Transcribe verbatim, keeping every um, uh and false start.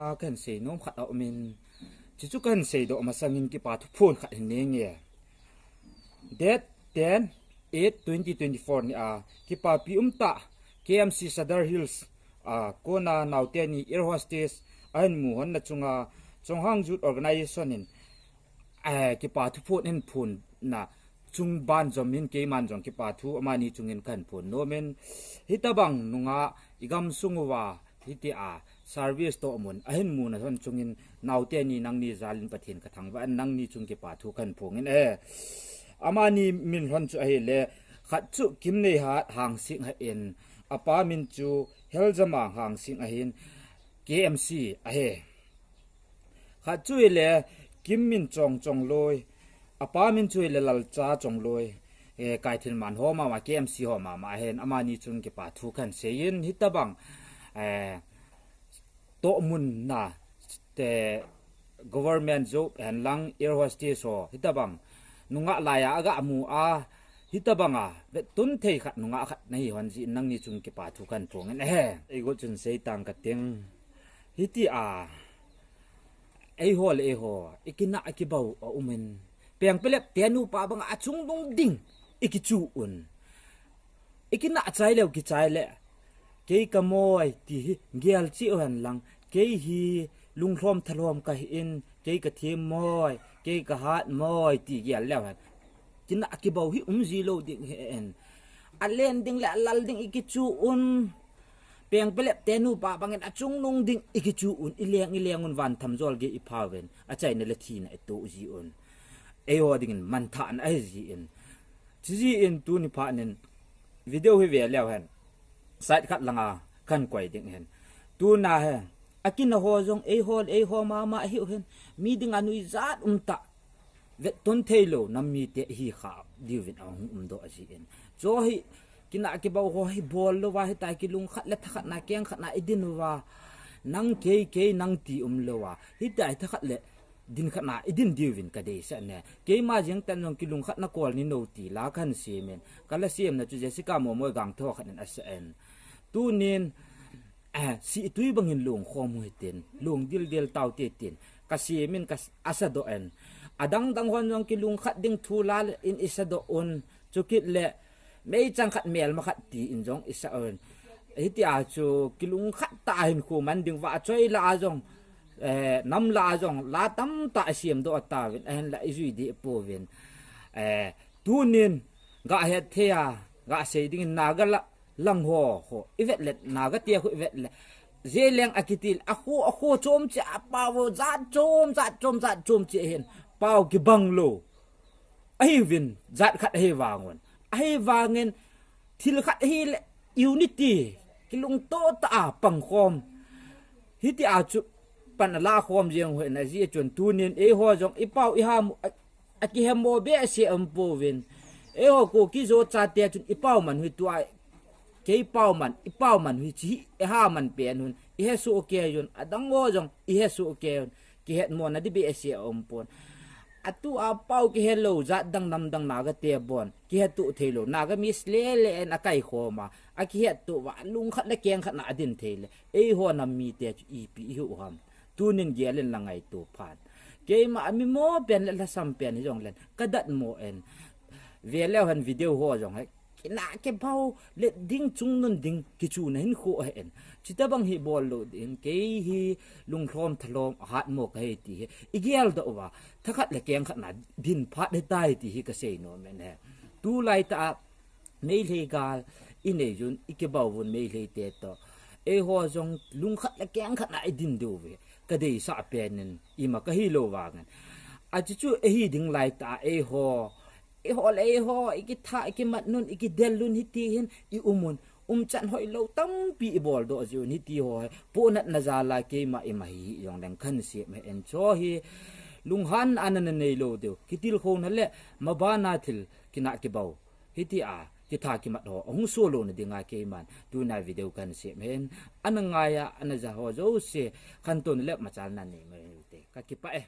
A kan sei nom khat a um in, chuchu kan sei doh masang in kipa thu phon khat hin nei nge. Date ten eight twenty twenty-four ni a kipapi um tah K M C Sadar Hills a kona naote ni air hostess ahin mu hon na chunga Chonghang Youth Organization in, eh, kipa thu phon in phon na chung ban jom in keiman jong kipa thu amani chungin kan phon nom in, hitabang nungah i gamsung uva hitia service toh mun ahin mu na hon chungin naote ni nangni jal in Pathen ka thangvah in nangni chung kipa thu kan phong in e. Amani min hon chu ahile khat chu Kimneihat Hangsing ahin, apa min chu Heljamang Hangsing ahin, K M C ahi. Khat chu ile Kimminchong Chongloi, apa min chu ile Lalcha Chongloi, eh, Kaithilman ho mama, K M C ho mama ahin, amani chung kipa thu kan sei in hitabang, eh, toh mun na te government job hen lang air hostess ho hitabang nungah laiya aga mu a, hitabang a vettun thei khat nungah khat nahi hon jeh in nangni chung kipa thu kan phong in e. Eiho chun sei tang ka ting. Hitia eiho le eiho i kinah a kibau a um in, peng pelep te nupa banga achungnung ding i kichu un. I kinah chai leu kichai le, kei ka moi ti hi gel cheh u hen lang, kei hi lunglhom thalhom ka hi in, kei ka them moi, kei ka hat moi ti gel leu hen, kinah a kibau hi um ji lou ding hi en. A len ding le a lal ding i kichu un. Peng pelep te nupa bangin achungnung ding i kichu un, i leng i leng un, van tham jol gei i pha uvin, achaina le thina i toh ji un. Eiho dingin manthahna ahi ji in. Chuji in tuni phat nin video hi ve leu hen, side khat langa kan koi ding hen. Tuna hi akina ho jong eiho le eiho mama ahiu hen. Mi dinga nuijat um tah, vetton thei lou nam mite hi kha diuvin ahung um doh aji in. Chu hi kinah kibau ho hi bol louva, hitia kilungkhat le thakhat na, kengkhat na i din uva, nang kei, kei nang ti um louva, hitia hi thakhat le din khat na i din diuvin ka deisah ne. Keima jeng tan jong kilungkhat na kol ni nou ti la kan sem in, ka la semna chu Jessica Momoi Gangtho khat in asa en. Tunin, eh, sih tui bangin lungkhom u hitin, lungdil dil tau te tin ka sem in ka s-, asa doh en. Adang dang hon jong kilungkhat ding thu la le in i sa doh un, chukit le meichang khat melma khat ti in jong i sa un. Hitia chu kilungkhat tah a hin khu man ding va choi la a jong, eh, nam la a jong la tamtah i sem doh tauvin, ahin la i jui deh pouvin. Eh, tunin ga het thei a, ga sei dingin Naga la, lang ho, ho i vet le, Naga te khu i vet le, Zeliang a kitil, a khu, a khu chom che a pao, jat chom, jat chom, jat chom che hin, pao kibang lou. Ahiuvin, jat khat ahi vangun. Ahi vangin, thil khat ahi le, unity, kilungto tah a pang khom. Hitia chu pan a la khom jeng u hen, aji chun tunin eiho jong i pao i ham, a, a kihemo behseh um pouvin. Eiho Kuki Zo chate chun i pao man u hi tua, kei pao man, i pao man u hi chi, i ha man pen un, i hesoh kei un, adang ho jong i hesoh kei un, kihetmo na di behseh a um pon. Atu a pao kihe lou, jat dang nam dang Naga te bon, kihetuh thei lou, Naga mi sle le en a kai khom a, a kihetuh uva, lungkhat le kengkhat na a din thei le, eiho nam mite chu ipi i hiu ham. Tunin gel in la ngaito phat. Keima a mi mo pen le lhasam pen hi jong len, ka datmo en. Ve leu hen video ho jong hi, kinah kibau, let ding chungnun ding, kichu na hin khu hen. Chutabang hi bol lou ding, kei hi lunglhom thalhom, hatmo ka hi ti hi i gel doh uva, thakhat le kengkhat na din phat hi tai ti hi ka sei nom en he. Tulai tah a, Meitei gal i nei un, i kibau un Meitei te toh. Eiho jong lungkhat le kengkhat na i din diu ve. Ka deisah pen in, ima ka hi lou vangin. A chu chu i hi ding lai tah eiho. Eiho le eiho, i kitha, i kimat nun, i kidel nun hiti hin, i um un. Umchan hoi lou tampi i bol doh ji un hiti ho hi. Pohnat na jal a keima ima hi, hi jong leng kan sem hen cho hi. Lunghan a na na nei lou diu. Kitilkhou na le, maban a thil, kinah kibau. Hitia, kitha kimat ho, ahung so lou na dinga keiman, tuna video kan sem hen, ana ngai a, ana ja ho jouse, khantou na le machal na nei mai u te. Ka kipah e.